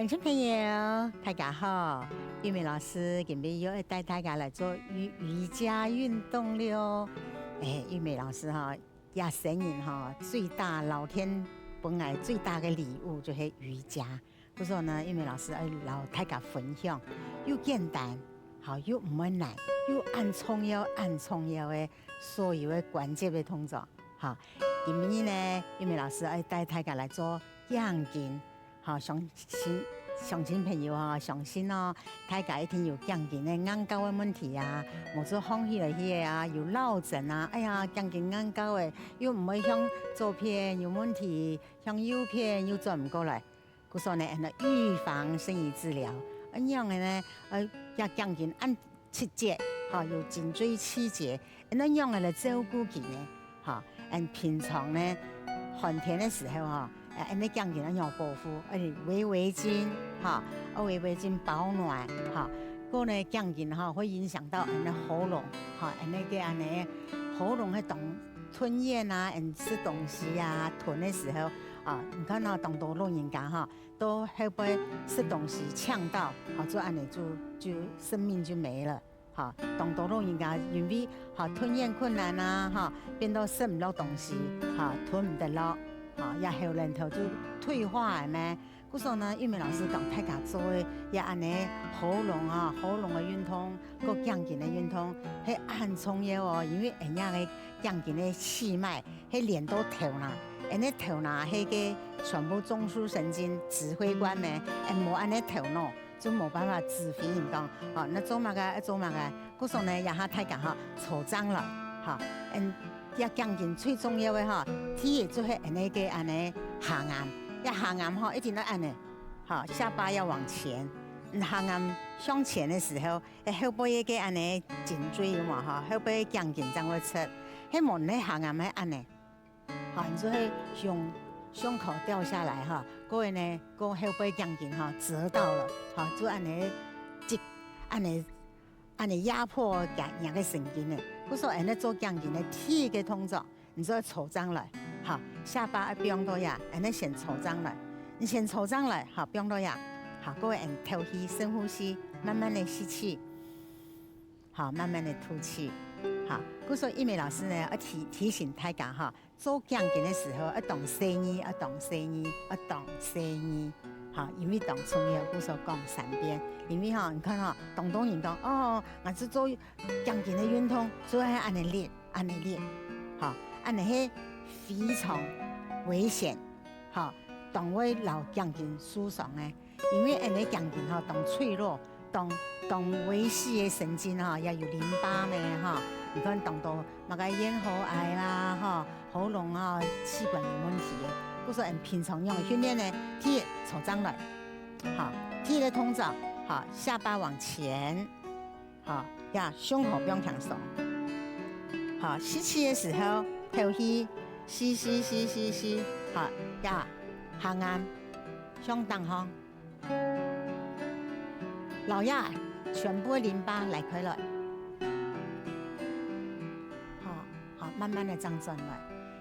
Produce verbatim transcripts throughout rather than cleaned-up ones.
鄉親朋友，大家好！玉美老師今晡日又愛帶大家來做瑜、瑜伽運動了哦。哎，玉美老師哈，這生人哈，最大，老天分𠊎最大个禮物就係瑜伽。故所呢，玉美老師愛摎大家分享，又簡單，好，又毋會難，又恁重要、恁重要个所有个關節个動作。好，今晡日呢，玉美老師愛帶大家來做頸筋。 好，鄉親、鄉親朋友吼，相信哦，大家一定有頸筋个硬膏个問題啊，無就䟘起來去个啊，有落枕啊，哎呀，頸筋硬膏个，又毋會向左片有問題，向右片又轉毋過來。故所呢，恁樣預防勝於治療。恁樣个呢，呃，這頸筋恁 直接，吼，有頸椎氣節，恁樣仰仔來照顧佢呢？吼，恁平常呢，寒天个時候吼，呃，恁樣頸筋愛仰保護，愛圍圍巾，吼，愛圍圍巾保暖，吼。過呢，頸筋吼會影響到恁樣喉嚨，吼，恁樣个恁樣喉嚨个動吞嚥啊，恁食東西啊，吞个時候，啊，你看到當多老人家吼， 都後背食東西嗆到，吼，就恁樣就、就生命就沒了，吼，當多老人家因為，吼，吞嚥困難啊，吼，變到食毋落東西，吼，吞毋得落，吼，這喉嗹頭就退化了咩。故所呢，玉美老師講大家做个這恁樣喉嚨啊，喉嚨个運動，過頸筋个運動，係恁重要哦，因為恁樣个頸筋个氣脈 係連到頭那，恁樣頭那係个全部中樞神經指揮官呢，恁無恁樣頭腦，就無辦法指揮人講，哦，愛做麼个，愛做麼个。故所呢，這下大家吼，坐正來，吼，嗯，這頸筋最重要个吼，第一就係恁樣个恁樣下頷，這下頷吼，一定愛恁樣，吼，下巴要往前，嗯，下頷向前个時候， 該後背个恁樣頸椎有無吼？後背頸筋正會直，係無你下頷係恁樣，吼，你就會胸、胸口掉下來吼，過後呢，過後背頸筋吼折到了，吼，就恁樣直，恁樣、恁樣壓迫人、人个神經呢。故所恁樣做頸筋个第一个動作， 你就愛坐正來，吼，下巴愛放到這，恁樣先坐正來。你先坐正來，吼，放到這，吼，過後𠊎等透氣，深呼吸，慢慢个吸氣，吼，慢慢个吐氣，吼。故所玉美老師呢，愛提、提醒大家吼，做頸筋个時候愛當細義，愛當細義，愛當細義，吼，因為當重要，故所講三遍。因為吼，你看吼，當多人講，哦，𠊎係做 頸筋个運動，就係恁樣力，恁樣力，吼，恁樣係非常危險，吼，當會摎頸筋受傷个。因為恁樣頸筋吼，當脆弱，當、當微細个神經吼，也有淋巴咩吼。你看當多麼个咽喉癌啦，吼，喉嚨啊，氣管有問題个。故所𠊎等平常仰訓練呢，第一坐正來，吼，第一个動作，吼，下巴往前， 好，呀，胸口放輕鬆。好，吸氣个時候，透氣，吸吸吸吸吸，好，呀，下頷向頂項，摎呀，全部个淋巴拉開來。好，好，慢慢个正轉來。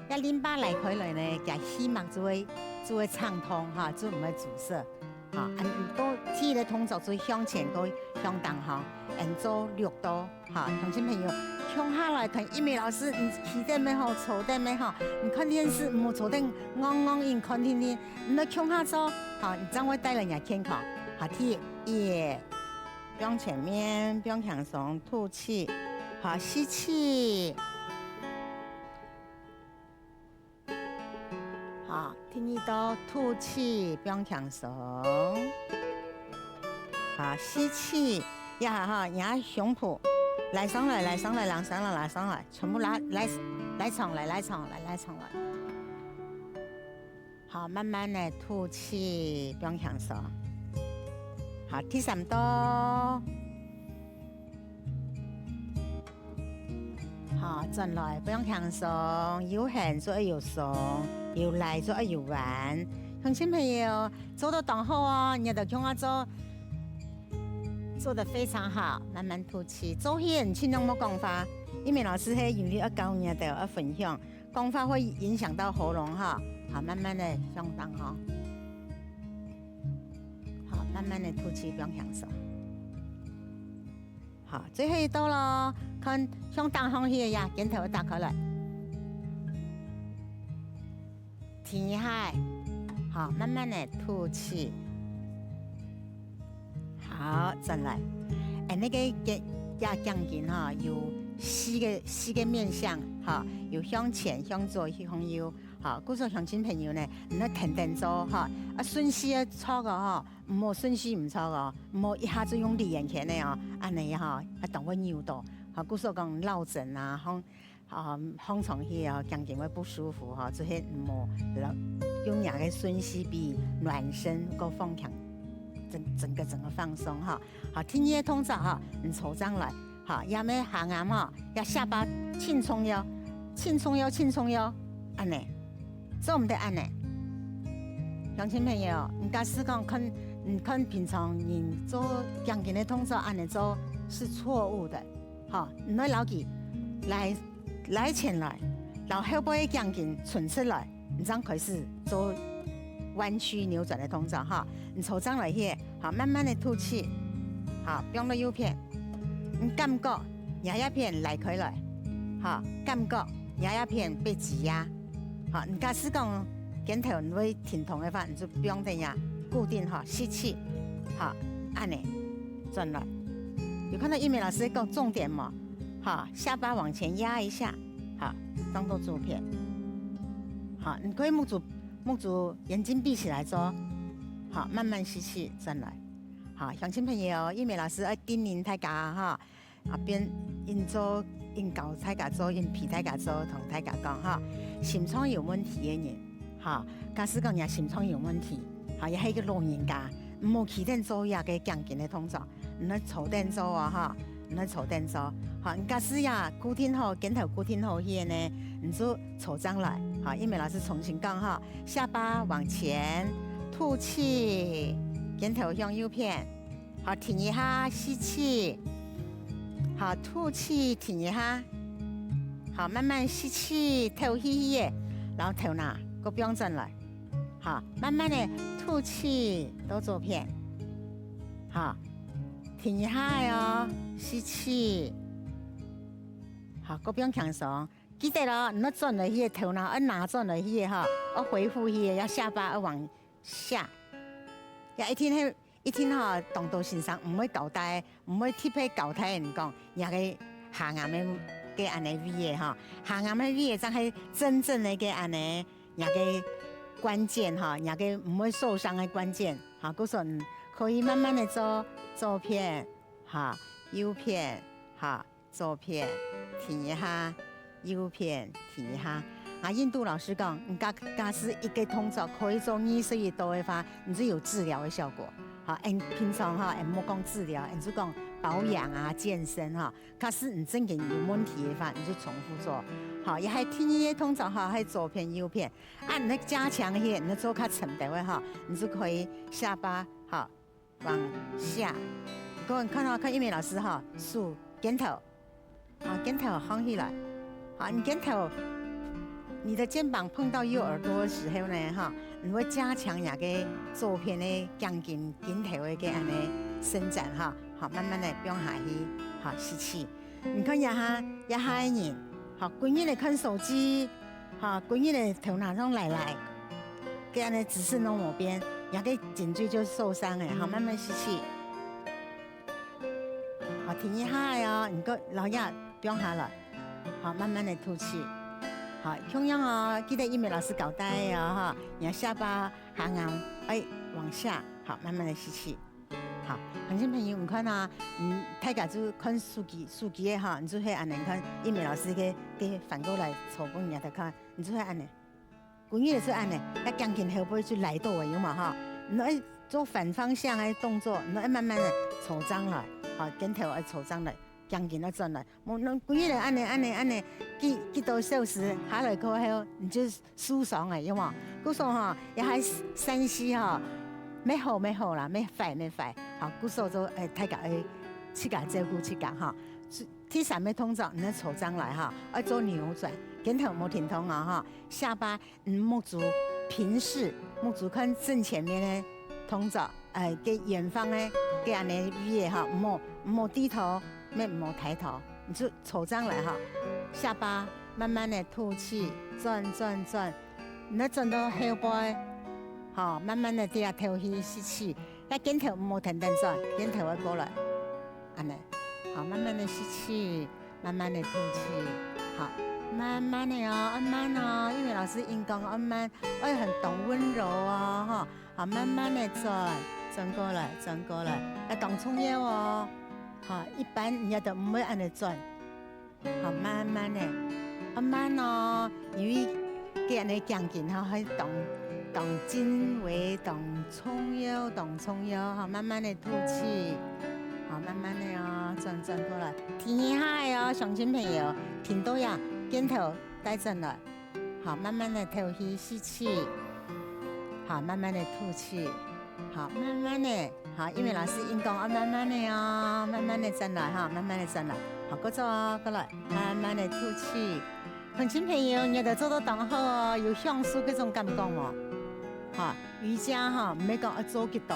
呀，淋巴拉開來呢，厥氣脈就會、就會暢通哈，就毋會阻塞。 哈，恁樣做第一个動作就向前過向頂項，恁樣做六到，哈，鄉親朋友，共下來看玉美老師，你企等乜好，坐等乜好，你看電視毋好坐等戇戇，你看定定，你愛共下做，哈，你正會帶來若健康。哈，第一，放前面，放輕鬆，吐氣，哈，吸氣。 好，第二到吐氣，放輕鬆。好，吸氣，呀哈，若胸脯拉上來，拉上來，拉上來，拉上來，全部拉、拉、拉長來，拉長來，拉長來。好，慢慢个吐氣，放輕鬆。好，第三到。 好，轉來，放輕鬆，有絚就愛有鬆，有拉就愛有彎。鄉親朋友，做到當好哦，你兜共下做，做得非常好，慢慢吐氣。做戲盡量莫講話，玉美老師係因為愛教你兜，愛分享，講話會影響到喉嚨哈。好，慢慢个向頂哈。好，慢慢个吐氣，放輕鬆。好，最後一道咯，看向頂項去个呀，肩頭打開來。停一下，好，慢慢个吐氣。好，轉來。哎，該个肩，這頸根吼，有四个，四个面向，吼，有向前、向左、向右。 吼，故所鄉親朋友呢，你愛跈等做吼，啊，順序愛著哦，吼，毋好順序毋著哦，毋好一下子用力沿牽个哦，恁呢吼，啊，當會扭到。吼，故所講落枕啊，䟘，啊，䟘床去哦，頸根會不舒服吼，這係毋好，用若个順序比暖身个放輕，整，整個，整個放鬆吼。好，第二个動作吼，你坐正來， 吼，這个下頷吼，這下巴盡重要，盡重要，盡重要，恁呢，做毋得恁呢。鄉親朋友，你假使講看，你看平常人做頸根个動作恁呢做是錯誤个，吼，你愛摎佢拉，拉前來，摎後背个頸根伸出來， 你正開始做彎曲扭轉个動作吼。你坐正來去，好，慢慢个吐氣，好，放到右片。你感覺若這片拉開來，好，感覺若這片被擠壓，好，你假使講肩頭你會疼痛个話，你就放等這固定吼，吸氣，好，恁呢，轉來。有看到玉美老師講重點無？好，下巴往前壓一下，好，當做左片。好，你可以目珠 目珠眼睛閉起來做，好，慢慢吸氣，轉來。好，鄉親朋友，玉美老師愛叮嚀大家哈，啊，邊，𠊎做，𠊎教大家做，𠊎陪大家做，同大家講哈，心臟有問題个人，哈，假使講若心臟有問題，哈，也係一個老人家，毋好企等做這个頸根个動作， 你愛坐等做哦，哈，你愛坐等做。好，你假使呀，固定好，肩頭固定好去个呢，你就坐正來。好，玉美老師重新講哈，下巴往前，吐氣，肩頭向右片。好，停一下，吸氣。好，吐氣，停一下。好，慢慢吸氣，透氣氣个，然後頭那，過放轉來。好，慢慢个吐氣，到左片。好， 停一下哦，吸氣。好，過放輕鬆。記得哦，你愛轉來去个頭那，愛拿轉來去个哈，愛回復去个，要下巴愛往下。也一定係，一定哈，當多先生毋會交代，毋會特別交代人講，若个下頷个，个恁呢位个哈，下頷个位个正係真正个个恁呢，若个關鍵哈，若个毋會受傷个關鍵。好，故所可以慢慢个做，左片， 哈，右片，哈，左片，停一下，右片，停一下。啊，印度老師講，你假，假使一個動作可以做二十一道个話，你就有治療个效果。好，𠊎平常哈，𠊎莫講治療，𠊎就講保養啊、健身哈。假使你正經有問題个話，你就重複做。好，也還第二個動作哈，還左片、右片。啊，你愛加強一些，你愛做較深度个哈，你就可以下巴哈， 往下。各位看哦，看玉美老師哈，手肩頭，啊，肩頭䟘起來，啊，你肩頭，你的肩膀碰到右耳朵的時候呢，哈，你會加強若个左片个頸根、肩頭个个恁呢伸展哈，好，慢慢个放下去，好，吸氣。你看這下，這下个人，好，歸日來看手機， 哈，歸日个頭那上來來，个恁呢姿勢攏無變，若个頸椎就受傷了，哈，慢慢吸氣。好，停一下哦，你个老壓放下來，好，慢慢个吐氣。好，共樣哦，記得玉美老師交代个哦，哈，你个下巴、下頷，哎，往下，好，慢慢个吸氣。 好，鄉親朋友，你看啊，嗯，大家就看手機，手機个哈，你就係恁呢，你看玉美老師个，个反過來坐分人家看，你就係恁呢。歸日就恁呢，該頸根後背就拉到个，有無哈？你愛做反方向个動作，你愛慢慢个坐正來，好，肩頭愛坐正來，頸根愛轉來。無，你歸日个恁呢，恁呢，恁呢，幾，幾多小時下來過後，你就受傷了，有無？故所吼，也還三C吼，乜好乜好啦，乜壞乜壞。好，故所就，欸，大家愛自家照顧自家吼。第三个動作，你愛坐正來吼，愛做扭轉，肩頭莫停動哦吼，下巴，嗯，目珠平視，目珠看正前面个動作。呃，个遠方个，个恁呢位个吼，毋好，毋好低頭，乜毋好抬頭，你就坐正來吼，下巴慢慢个吐氣，轉轉轉，你愛轉到後背，吼，慢慢个在這透氣吸氣，該肩頭毋好跈等轉，肩頭愛過來，恁呢，好，慢慢个吸氣，慢慢个吐氣，好，慢慢个哦，愛慢哦，因為老師恁講愛慢，愛很懂溫柔哦，吼。 好，慢慢个轉，轉過來，轉過來，愛當重要哦。好，一般人家都毋會恁呢轉。好，慢慢个，愛慢哦，因為个恁呢頸根吼，還當，當精微，當重要，當重要。好，慢慢个吐氣。好，慢慢个哦，轉，轉過來。第二下个哦，鄉親朋友，聽到呀，肩頭帶轉來。 好，慢慢个透氣，吸氣。好，慢慢个吐氣。好，慢慢个，好，因為老師恁講愛慢慢个哦，慢慢个轉來哈，慢慢个轉來。好，過做哦，過來，慢慢个吐氣。鄉親朋友，你兜做到當好哦，有享受這種感覺無？哈，瑜伽哈，毋係講愛做幾多，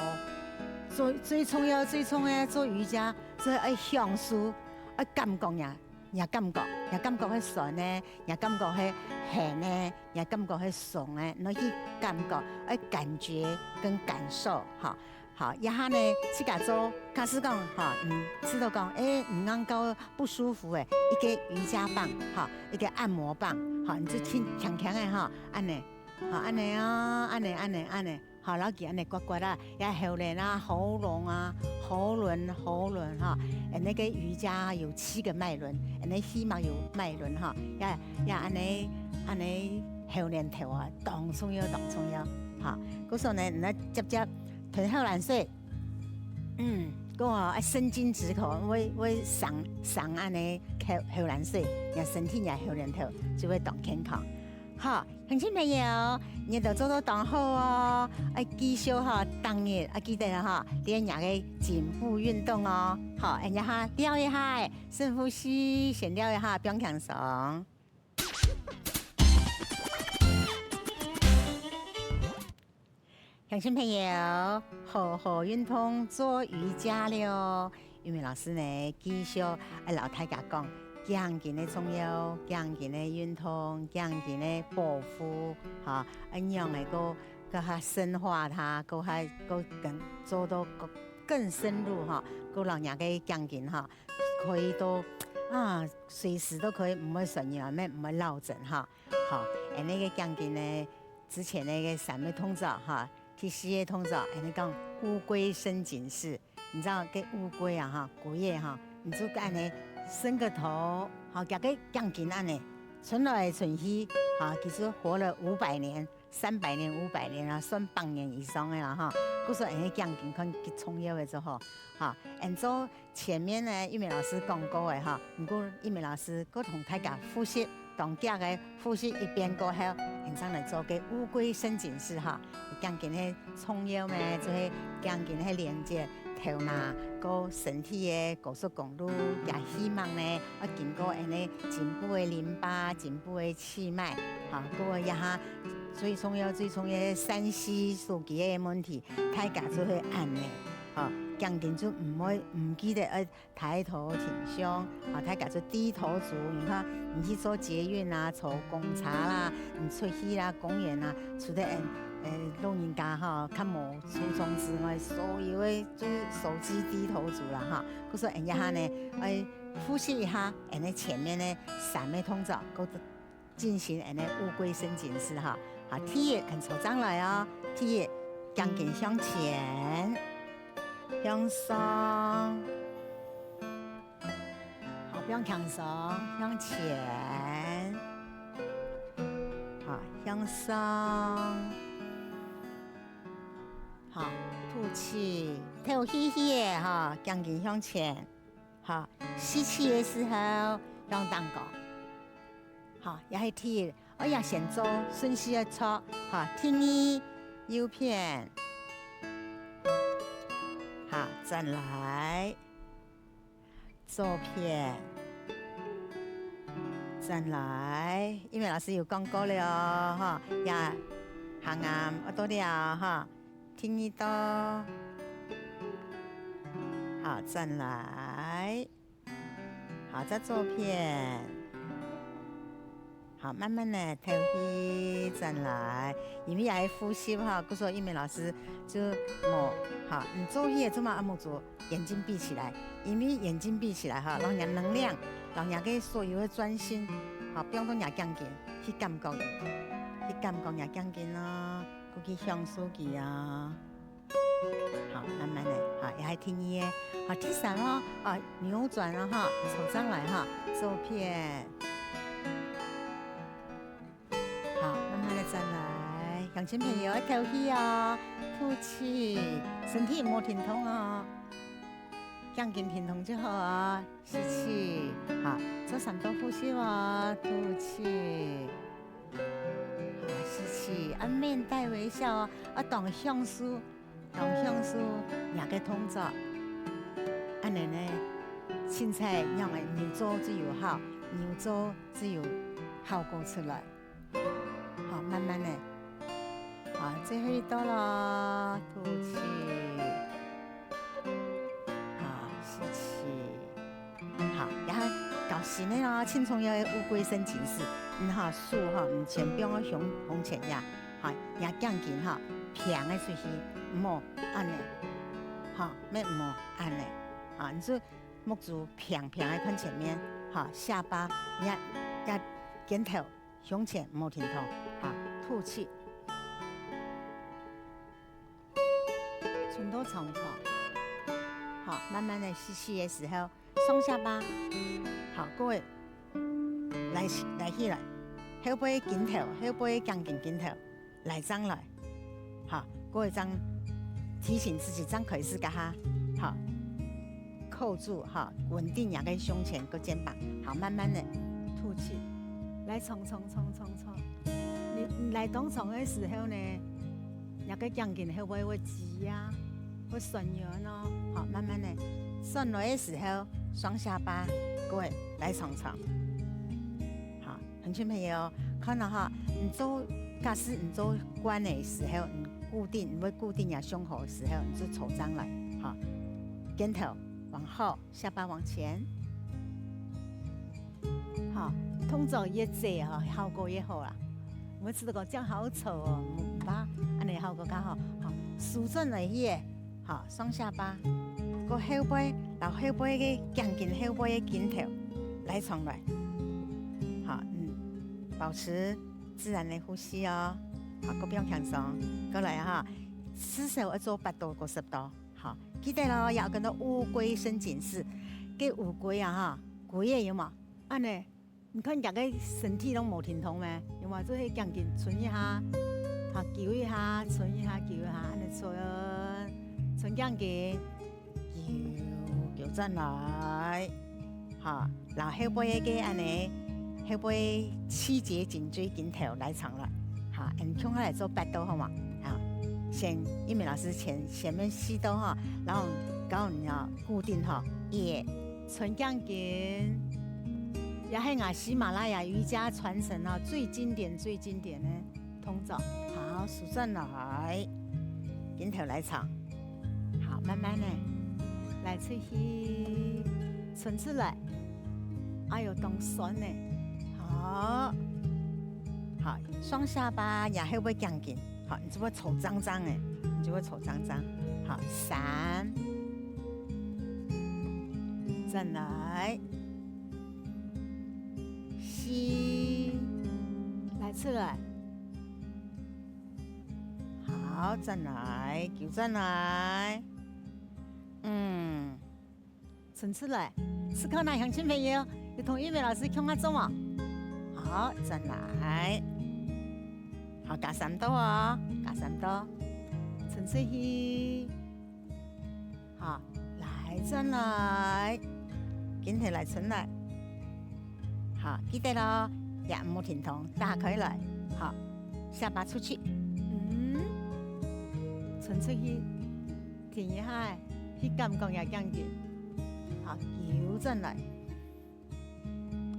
做，最重要、最重要做瑜伽，係愛享受，愛感覺呀。 若感覺，若感覺係痠个，若感覺係眩个，若感覺係鬆个，你去感覺，愛感覺跟感受，哈。好，這下呢，自家做，假使講，哈，嗯，知道講，欸，你硬到不舒服个，一個瑜伽棒，哈，一個按摩棒，哈，你就輕輕輕个，哈，恁呢，哈，恁呢啊，恁呢，恁呢，恁呢。 好，摎佢恁呢刮刮啊，這喉輪啊、喉嚨啊、喉輪、喉輪哈，欸，那個瑜伽有七個脈輪，欸，那起碼有脈輪哈，也也恁呢恁呢喉輪頭啊，當重要當重要哈。故所呢，你接接吞口涎水，嗯，講哦，愛生津止渴，會會省省恁呢口口涎水，若身體若喉輪頭就會當健康。好， 鄉親朋友，你兜做到當好哦！愛繼續吼，逐日愛記得吼，練若个頸部運動哦。好，恁樣哈，尞一下，深呼吸，先尞一下，放輕鬆。鄉親朋友，好好運動，做瑜伽了哦。 玉美老師呢，繼續愛摎大家講，頸根个重要，頸根个運動，頸根个保護，哈，恁樣个，過過較深化它，過較過更做到更更深入哈，過摎若个頸根哈，可以都啊，隨時都可以，毋會痠軟，乜毋會落枕哈。好，恁呢个頸根呢，之前那個三个動作哈， 第四个動作，恁呢講烏龜伸頸式。你知道該烏龜啊，哈，龜仔哈，你就恁呢伸個頭，哈，佢个頸根恁呢，伸來伸去，哈，其實活了五百年、三百年、五百年啊，算百年以上个啦，哈。故所恁呢頸根看幾重要个就好，哈。恁做 前面呢，玉美老師講過个哈，毋過玉美老師過同大家複習，當遽个複習一遍過後，現在來做个烏龜伸頸式哈。頸根个重要咩，就係頸根个連接頭那，過身體个高速公路，也希望呢，愛經過恁呢頸部个淋巴、頸部个氣脈，哈，過一下最重要、最重要个三C手機个問題，大家就會恁呢，哈，頸根就毋會毋記得愛 抬頭挺胸，啊，大家就低頭族。你看，你去坐捷運啊，坐公車啦，你出去啦，公園啊，除了嗯，呃，老人家哈，較無注重之外，所有个就手機低頭族啦哈。故所，恁樣下呢，愛複習一下，恁呢前面呢三个動作，過 進行恁呢烏龜伸頸式哈。好，第一，恁坐正來哦。第一，頸根向前，向上，好，放輕鬆，向前，好，向上，好，吐氣，透氣氣个哈，頸根向前，好，吸氣个時候向頂高。 好，這係第一，愛也先做，順序愛做。好，第二，右片。好，轉來，左片，轉來。因為老師有講過了哦，哈，也行啊，愛到了哈。第二道，好，轉來。好，再做片。好，慢慢仔敨氣，轉來。因為愛呼吸哈，故所以玉美老師就無，好，你做戲个時節啊，目珠眼睛閉起來，因為眼睛閉起來哈，讓你个能量，讓你个所有个專心，好，放到你个頸根，去感覺佢，去感覺你个頸根哦，過去享受佢哦。 好，慢慢仔，好，這係第二个，好，第三哦，哦，扭轉哦，哈，坐正來哈，做片。好，慢慢仔轉來，鄉親朋友愛敨氣哦，吐氣，身體毋好停動哦，頸根停動就好哦，吸氣，好，做三到呼吸哦，吐氣。 好，吸氣，啊，面帶微笑哦，啊，當享受，當享受若个動作。恁仔呢，凊彩仰仔扭做就有效，扭做就有效果出來。好，慢慢仔，好，最後一到囉，吐氣，好，吸氣。 好，這下教新个哦，盡重要个烏龜伸緊式。嗯，好，手吼，毋全放到胸，胸前呀。好，若頸根吼，平个出去，毋好恁仔。好，乜毋好恁仔。好，你就目珠平平个看前面，好，下巴，若，若肩頭，胸前毋好停動，好，吐氣。 伸到長長。好，慢慢仔吸氣个時候，上下巴，好，各位，來，來起來，後背个肩頭，後背个頸根肩頭，來正來。好，各位正提醒自己，正開始該下，好，扣住，好，穩定若个胸前个肩膀，好，慢慢仔吐氣，來長長長長長。 你，你來當長个時候呢，若个頸根會，會，會擠啊，會痠軟哦。好，慢慢仔，轉來个時候，雙下巴，各位，來長長。好，鄉親朋友，看到哈，你做，假使你做慣个時候，你固定，你會固定若胸口个時候，你就坐正來，好，肩頭往後，下巴往前。 好，動作越濟吼，效果越好啦。毋會試著講恁好做哦，毋，毋怕，恁仔效果較好。好，收轉來去个，好，雙下巴，過後背，摎後背个頸根，後背个肩頭拉長來。好，嗯，保持自然个呼吸哦。好，過放輕鬆，過來哈，至少愛做八到過十到。好，記得咯，也愛跟著烏龜伸緊式，該烏龜啊哈，龜仔有無？ 恁仔，你看人个身體攏無停動咩？有無？做伙頸根伸一下，啊，勼一下，伸一下，勼一下，恁仔伸，伸頸根，勼，勼轉來，哈，摎後背个恁仔，後背氣節頸椎筋頭拉長來，哈，恁共下來做八到好無？哈，先，玉美老師前，前面四到哈，然後教你哦，固定哈，一， 伸頸根，也係𠊎喜馬拉雅瑜伽傳承哦，最經典、最經典个動作。好，收轉來，肩頭拉長。好，慢慢仔，來出去，伸出來。哎喲，當痠呢。好，好，雙下巴，也後背頸根。好，你就會坐正正个，你就會坐正正。好，三， 轉來，吸，來，出來。好，轉來，勼轉來。嗯，伸出來。試看啊，鄉親朋友，有同玉美老師共下做無？好，轉來。好，加三到哦，加三到。伸出去。 好，來，轉來，今天來伸來。好，記得咯，也毋好停動，打開來。好，下巴出去，嗯，伸出去，停一下，去感覺若頸根。好，勼轉來。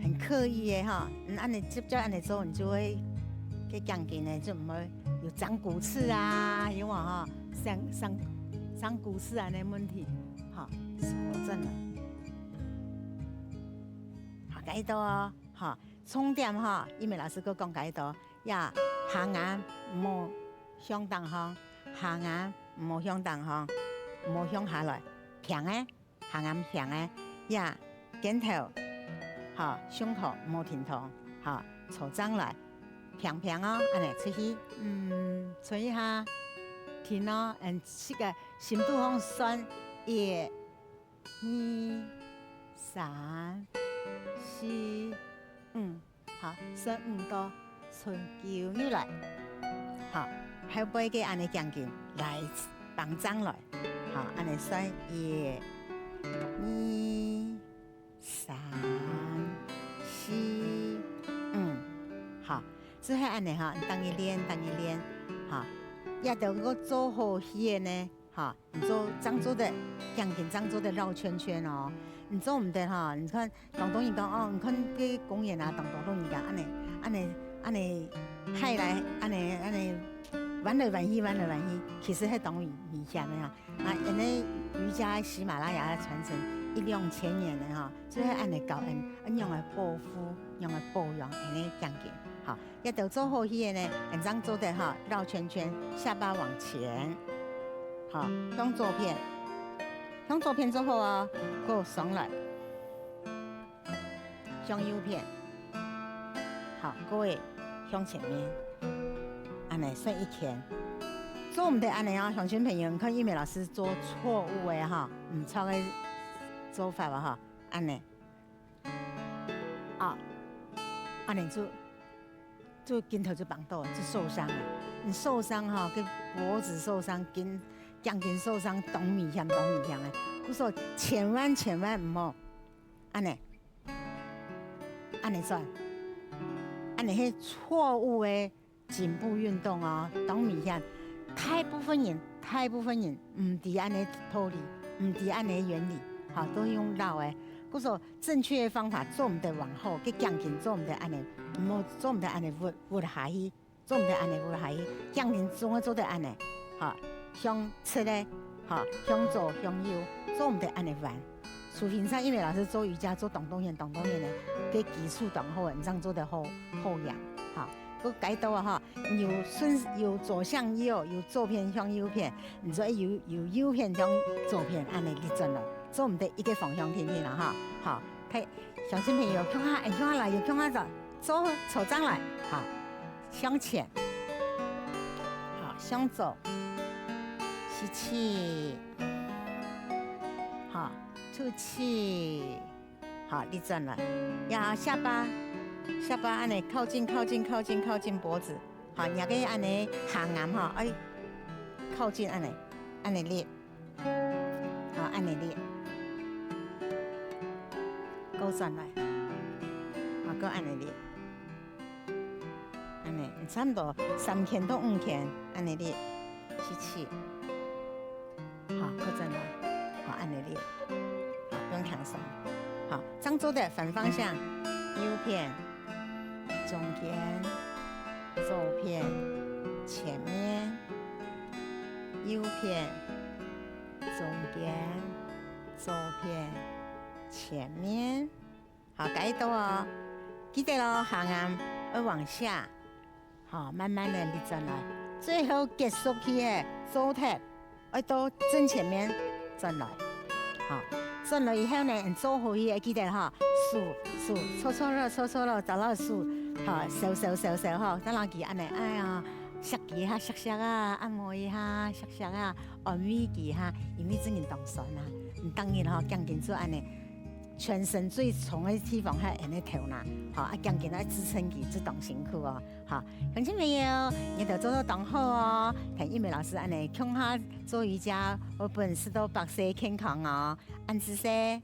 很刻意个哈，嗯，恁仔接著恁仔做，你就會，該頸根呢，就毋會有長骨刺啊，有無哈？生，生，生骨刺恁仔問題。好，坐轉來。好，該一到哦，好，重點哈，因為老師佢講該一到，呀，下頷毋好向頂項，下頷毋好向頂項，毋好向下來，平个，下頷平个，呀，肩頭，好，胸口毋好停動，好，坐正來，平平哦，恁呢出去，嗯，伸一下，停哦，嗯，這個深度項算一、 二、三、四、五，好，伸五到伸九入來，好，後背个恁呢頸根來挷正來，好，恁呢算一、二、三、四、五，好，就係恁呢哈，逐日練，逐日練，好，這兜愛做好去个呢，好。 你做，正做得，頸根正做得繞圈圈哦。你做毋得哈，你看，當多人講哦，你看這公園啊，當多老人家恁呢，恁呢，恁呢，𢯭來，恁呢，恁呢，彎來彎去，彎來彎去，其實係當危，危險个哈。啊，因為瑜伽喜馬拉雅傳承一兩千年了哈，就係恁呢教人，恁樣來保護，樣來保養恁呢頸根，哈。 這兜做好去个呢，恁樣做得哈，繞圈圈，下巴往前，好，向左片，向左片做好哦，過上來，向右片，好，各位向前面，恁呢算一圈。做毋得恁呢哦，鄉親朋友，你看玉美老師做錯誤个哈，毋著个做法啊哈，恁呢。 啊，恁呢就，就肩頭就繃著，就受傷了。你受傷哈，該脖子受傷，肩，頸根受傷，當危險，當危險个。故所千萬千萬毋好，恁呢，恁呢轉，恁呢係錯誤个 頸部運動哦，當危險。大部分人，大部分人毋知恁呢道理，毋知恁呢原理，哈，都用繞个。故所正確个方法做毋得往後，該頸根做毋得恁呢，毋好做毋得恁呢屈，屈下去，做毋得恁呢屈下去，頸根總愛做得恁呢，哈，向直个，哈，向左向右，做毋得恁呢彎。 除非像玉美老師做瑜伽做當多年、當多年个，該基礎當好，你正做得好，好樣，哈。該該兜啊，哈，有順，有左向右，有左片向右片，你做有，有右片向左片，恁呢立轉來，做毋得一個方向定定啦，哈。好，大，鄉親朋友，共下，哎，共下來，又共下做，做，坐正來，哈，向前，好，向左，吸氣。 好，吐氣。好，立轉來。呀，下巴，下巴恁呢靠近，靠近，靠近，靠近脖子。好，若个恁呢下頷哈，愛靠近恁呢，恁呢立。好，恁呢立。過轉來。好，過恁呢立。 恁呢，差毋多三圈到五圈，恁呢立，吸氣。好，過轉來，好，恁呢立，好，放輕鬆。好，正做得反方向，右片，中間，左片，前面，右片，中間，左片，前面。 好，該一到哦，記得哦，下頷愛往下，好，慢慢个立轉來，最後結束去个做忒，愛到正前面轉來，好，轉來以後呢，你做好去个記得哈，手手搓搓落搓搓落，再落手，好，收收收收哈，再落佢恁呢，哎呀，錫佢哈，錫錫啊，按摩一下，錫錫啊，安慰佢哈，因為真人當酸啊，你當然哈，頸根就恁呢。 全身最重个地方係恁呢頭那，吼，啊，頸根愛支撐佢，就當辛苦哦，吼。鄉親朋友，你兜做到當好哦，同玉美老師恁呢共下做瑜伽，會分你食到百歲健康哦，恁仔細。